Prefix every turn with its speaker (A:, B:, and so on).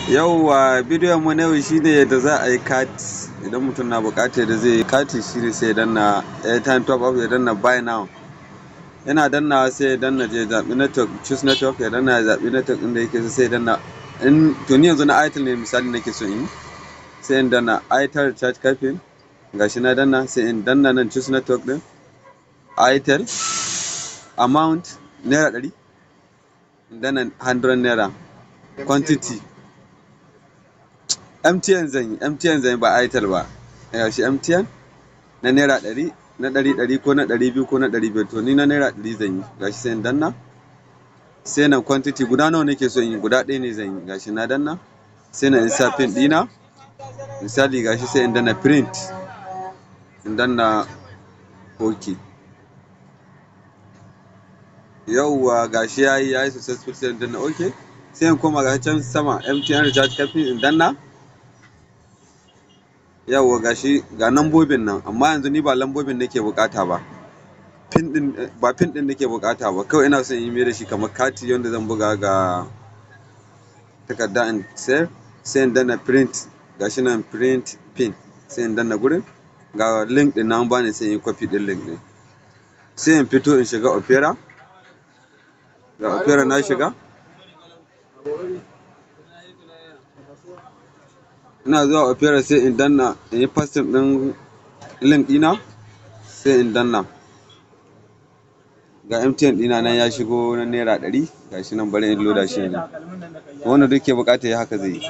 A: Yauwa, bidiyon mu na yau shine yadda za a yi kati. Idan mutum na buƙatar da zai yi kati shine sai ya danna airtime top up, ya danna buy now. Yana dannawa sai ya danna ya zaɓi network, choose network, ya danna ya zaɓi network ɗin da yake so, sai ya danna in to ni yanzu na Airtel ne misali nake so in yi. Sai in danna Airtel recharge card pin, gashi na danna, sai in danna nan choose network ɗin Airtel, amount ₦100, in danna ₦100, quantity MTN zan yi, MTN zan yi ba Airtel ba. Gashi MTN na ₦100, na ɗari ɗari ko na 200 ko na 500, to ni na ₦100 zan yi. Gashi sai in danna. Sai nan quantity, guda nawa nake so in yi? Guda ɗaya ne zan yi. Gashi na danna. Sai na in sa pin ɗina. Misali, gashi sai in danna print. In danna OK. Yauwa, gashi yayi successful, sai in danna OK. Sai in koma gashi can sama MTN recharge card pin in danna. Yauwa, gashi ga lambobin nan, amma yanzu ni ba lambobin nake buƙata ba. Pin ɗin ba, pin ɗin nake buƙata ba, kawai ina son in yi mai da shi kamar kati wanda zan buga ga takarda in sayar. Sai in danna print, gashi nan print pin, sai in danna gurin. Ga link ɗin nan an bani, sai in yi copy ɗin link ɗin. Sai in fito in shiga Opera. Ga Opera na shiga. Ina zuwa Opera sai in danna in yi pasting ɗin link ɗina, sai in danna. Ga MTN ɗina nan ya shigo na ₦100, gashi nan, bari in loda shi yanzu. Wanda duk ke buƙatar yayi haka zai yi.